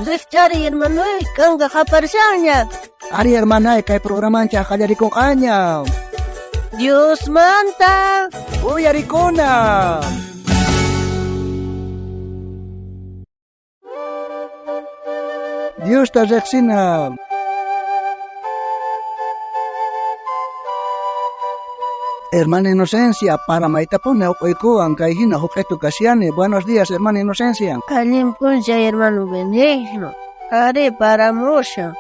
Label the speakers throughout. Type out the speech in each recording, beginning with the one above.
Speaker 1: Rijch'ariy, hermanoy, kanka qaparishanña.
Speaker 2: Ari, hermanay, kay programanchej qallarikonqaña.
Speaker 1: Diosmanta
Speaker 2: Uyarikuna. Diosta rejsina. Hermana Inocencia, para maytapuni uq'uykuwan kay hina huq'itu kashani. Buenos días, hermana Inocencia.
Speaker 1: Allin p'unchay, hermano Benigno. Ari, paramushan.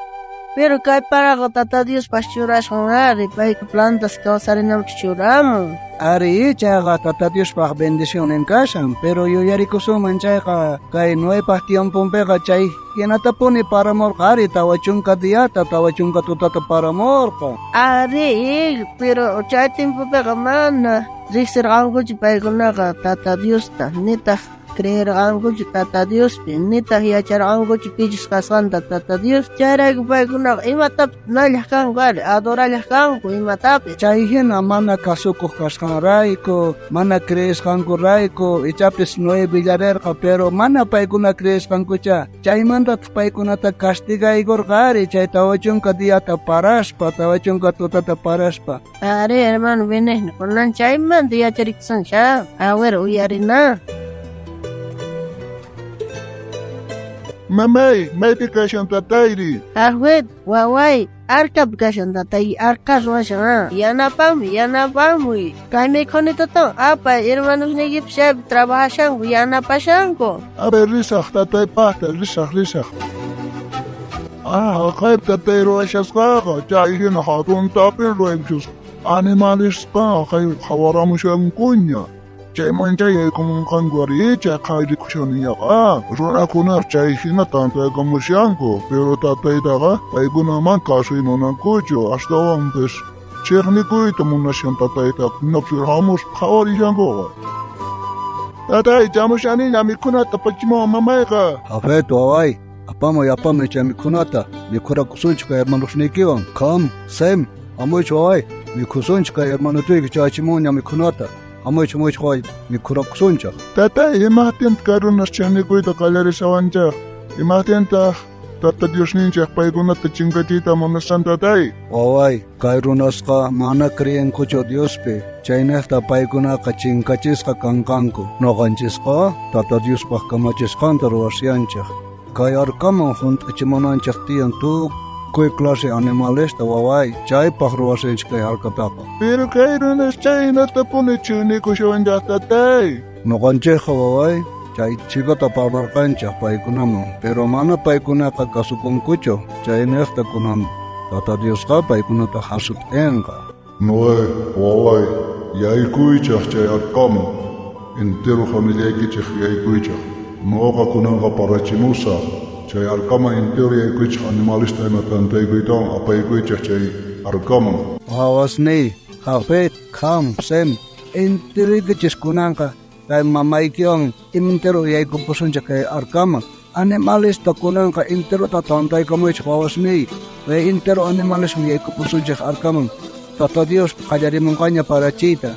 Speaker 1: Pero kay paraqa Tata Diospaj churasqan ari, payqa plantas kawsarinanpaj churamun.
Speaker 2: Ari, chayqa Tata Diospaj bendicionnin kashan, pero yuyarikusunman chayqa kay Noepaj tiemponpiqa chay hinatapuni paramorqa ari, 40 diata, 40 tutata paramorqa.
Speaker 1: Ari, pero chay tiempopiqa mana riqsirqankuchu paykunaqa Tata Diosta, nitaq creerqankuchu Tata Diospi, nitaq yacharqankuchu pichus kasqanta Tata Dios. Chayrayku paykunaqa imatapis nallaj kanku ari, adorallaj kanku imatapis.
Speaker 2: Chay hina mana kasukuq kasqanrayku, mana creesqankurayku, ichapis Noé villarerqa, pero mana paykuna creesqankucha. Chaymantataq paykunata castigaykurqa ari, chay 40 diata paraspa, 40 tutata paraspa.
Speaker 1: Ari, hermano Benigno, kunan chaymanta yacharikusuncha. A ver, uyarina.
Speaker 3: Mamay, maypi kashan tatayri?
Speaker 1: Jafet, waway, arkapi kashan tatay, arka ruwashan, ah. Yanapamuy, yanapamuy. Kay mikhunitatawan apay, hermanosniykipis chaypi trabajashanku, yanapashanku.
Speaker 3: A ver, risaj tataypajta, risaj, risaj. Ah, kay tatay ruwashasqaqa, chay hina hatun tapin ruwaykushasqa. Animalesqa kay qhawaramushankuña. Chayman chay yaykumunqanku ari, chay qhayrikushaniñaqa. Runakuna chay hina tantaykamushanku, pero tataytaqa paykunaman kasuy munankuchu, astawanpis chiqnikuyta munashan tatayta, jinapis hamus qhawarishankuqa. Tatay, chamushaniña mikhunata apachimuwan mamayqa.
Speaker 2: Jafet, waway, apamuy, apamuy chay mikhunata, mikhurakusunchik kay hermanosniykiwan. Kam, Sem, hamuychik waway, mikhusunchik kay hermanotuyki chayachimunña mikhunata. Hamuychik, hamuychik waway, mikhurakusunchik.
Speaker 3: Tatay, imajtintaq kay runas chiqnikuyta qallarishawanchej? Imajtintaq Tata Diosninchej paykunata chinkachiyta munashan, tatay?
Speaker 2: Waway, kay runasqa mana creenkuchu Diospi, chaynejta paykunaqa chinkachisqa kanqanku. Noqanchisqa Tata Diospaj kamachisqanta ruwashanchej. Kay arkaman junt'achimunanchej tiyan tukuy clase animalesta, waway, chaypaj ruwashanchej kay arkataqa.
Speaker 3: Pero kay runas chaynatapuni chiqnikushawanchej, tatay.
Speaker 2: Noqanchejqa, waway, chay chhikata parlarqanchej paykunaman, pero mana paykunaqa kasukunkuchu, chaynejta kunan Tata Diosqa paykunata jasut'enqa.
Speaker 3: Noé, waway, yaykuychej chay arkaman, entero familiaykichej yaykuychej. Noqa kunanqa parachimusaj, chay arkaman entero yaykuychej animalesta ima tantaykuytawan apaykuychej chay arkaman.
Speaker 2: Wawasniy, Jafet, Cam, Sem, enteroykichis kunanqa kay mamaykiwan entero yaykupusunchej kay arkaman. Animalesta kunanqa enterota tantaykamuychej wawasniy, kay entero animalesman yaykupusunchej arkaman. Tata Dios qallarimunqaña parachiyta.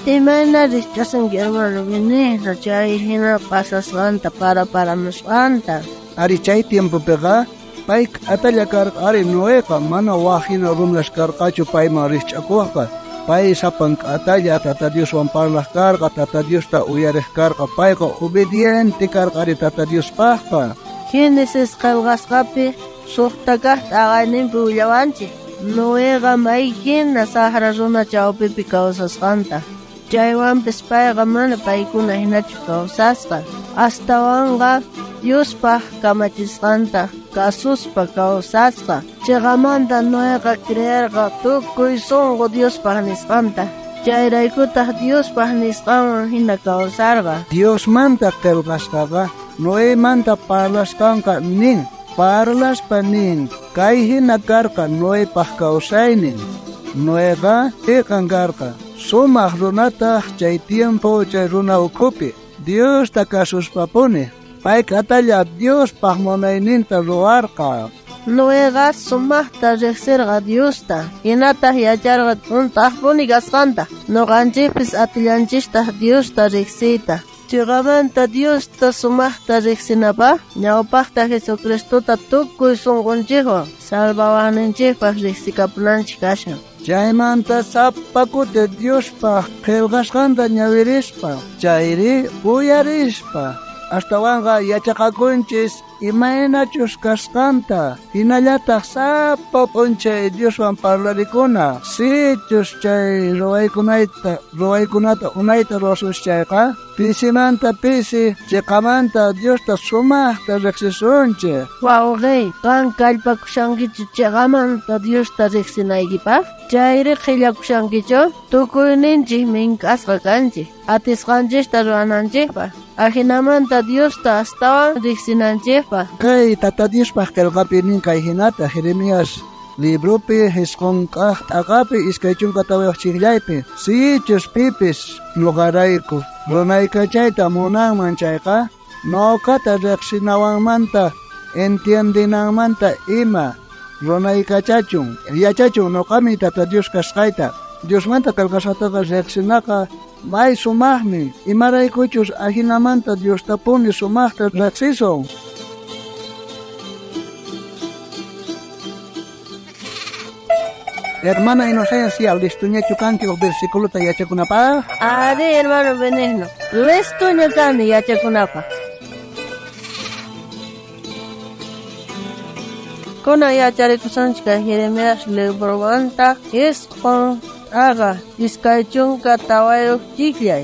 Speaker 1: Imayna rijch'asunki, hermano Benigno, chay hina pasasqanta, para paramusqanta?
Speaker 2: Ari, chay tiempopiqa pay k'atalla karqa ari Noeqa, mana waj hina runas karqachu payman rijch'akuqqa. Pay sapan k'atalla Tata Dioswan parlaj karqa, Tata Diosta uyarej karqa, payqa obediente karqa ari Tata Diospajqa.
Speaker 1: Génesis qillqasqapi 6 kaq t'aqayninpi willawanchej Noeqa may hina sajra runa chawpipi kawsasqanta. Chaywanpis payqa mana paykuna hinachu kawsasqa, astawanqa Diospaj kamachisqanta kasuspa kawsasqa. Chiqamanta Noeqa creerqa tukuy sunqu Diospaj nisqanta, chayraykutaq Diospaj nisqanwan hina kawsarqa.
Speaker 2: Diosmanta qillqasqaqa Noemanta parlasqanqa nin, parlaspa nin, kay hina karqa Noepaj kawsaynin. Noeqa chiqan karqa, sumaj runataq chay tiempo chay runa ukhupi. Diosta kasuspapuni. Pay k'atalla Diospaj munayninta ruwarqa.
Speaker 1: Noeqa sumaqta riqsirqa Diosta, hinataq yacharqa hunt'aqpuni kasqanta. Nuqanchikpis atillanchiktaq Diosta riqsiyta. Chiqamanta Diosta sumaqta riqsinapaq ñawpaqta Jesucristota tukuy sunqunchikwan salvawaqninchikpaq riqsikapunanchik kashan.
Speaker 2: Chaymanta sapa kuti Diospaj qillqasqanta ñawirispa, chayri uyarispa, astawanqa yachaqakunchis imaynachus kasqanta, hinallataq sapa p'unchay Dioswan parlarikuna. Sichus chay ruwaykunata unayta ruwasunchis chayqa, pisimanta pisi chiqamanta Diosta sumaqta riqsisunchik.
Speaker 1: Wawqiy, qan kallpakushankichu chiqamanta Diosta riqsinaykipaq? Chayri qhillakushankichu? Tukuyninchik mink'asqa kanchik, atisqanchikta ruwananchikpaq. Ajinamanta Diosta astawan riqsinanchikpaq.
Speaker 2: Kay Tata Diospaq qillqapi nin kay hinata Jeremías libropi jisqun kaq t'aqapi 24 chiqllaypi. Sichus pipis ñuqarayku runaykachayta munanman chayqa, ñuqata riqsinawanmanta entiendinanmanta ima runaykachachun, yachachun ñuqami Tata Dios kasqayta. Diosmanta qillqasqataqa riqsinaqa may sumaqmi, imaraykuchus ajinamanta Diostapuni sumaqta riqsisun. Hermana Inocencia, listoñachu kanki uj versículota yachakunapaq?
Speaker 1: Ari, hermano Benigno, listoña kani yachakunapaq. Kunan yacharikusunchik kay Jeremías libromanta 9 t'aqa 24 chikllay.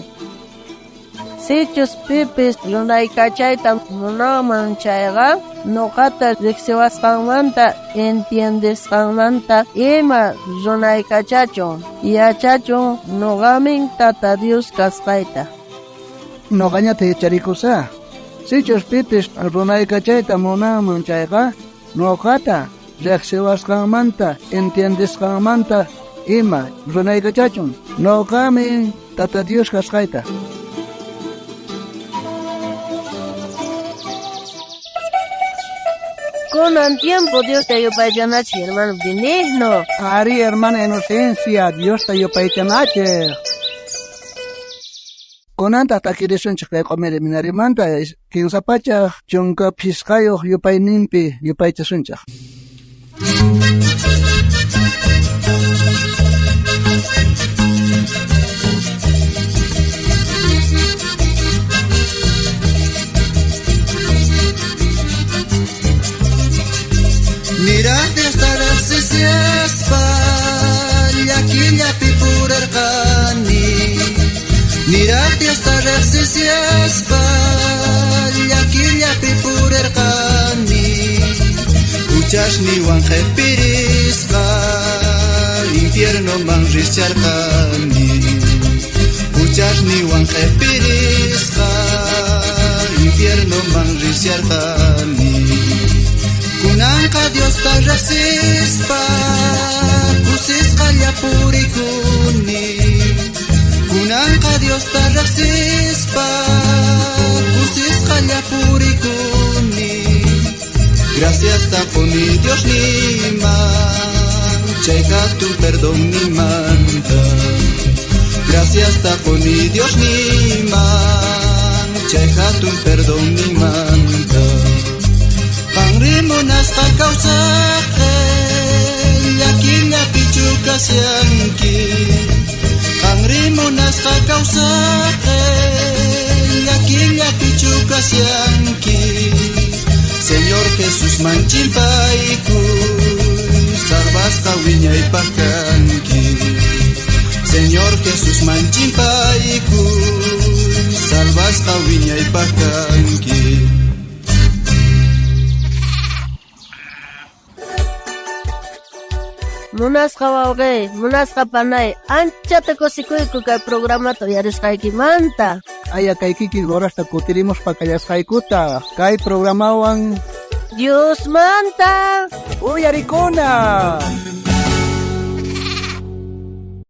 Speaker 1: Sichus pipis runaykachayta munanman chayqa, nuqata riqsiwasqanmanta entiendesqanmanta ima runaykachachun, yachachun nuqamin Tata Dios kasqayta.
Speaker 2: Nuqañata yacharikusaq. Sichus pipis runaykachayta munanman chayqa, nuqata riqsiwasqanmanta entiendesqanmanta ima runaykachachun, nuqamin Tata Dios kasqayta.
Speaker 1: Kunan tiempo Diosta yupaychanachik, hermano Benigno.
Speaker 2: Ari, hermana Inocencia, Diosta yupaychanachik. Kunantaq takirisunchik kay q'umir minarimanta 315 yupayninpi yupaychasunchik.
Speaker 4: Niraj Diosta riqsispa llakillapi purarqani. Niraj Diosta riqsispa llakillapi purarqani. Huchasniwan qhipirisqa infiernoman risharqani. Huchasniwan qhipirisqa infiernoman risharqani. Kunanqa Diosta riqsispa kusisqalla purikuni. Kunanqa Diosta riqsispa kusisqalla purikuni. Gracias taquni Dios niman, chay hatun perdón nimanta. Gracias taquni Dios niman, chay hatun perdón nimanta. Qanri munasqa kawsaqe, llakillapi chukasyanki. Qanri munasqa kawsaqe, llakillapi chukasyanki. Señor Jesús manchimpaykuy, salvasqa wiñaypaq kanki. Señor Jesús manchimpaykuy, salvasqa wiñaypaq kanki.
Speaker 1: Munasqa wawqiy, munasqa panay, anchata kusikuyku kay programata uyarisqaykimanta.
Speaker 2: Aya kay kikin horasta kutirimuspa kallasqaykuta kay programawan
Speaker 1: Diosmanta
Speaker 2: uyarikuna.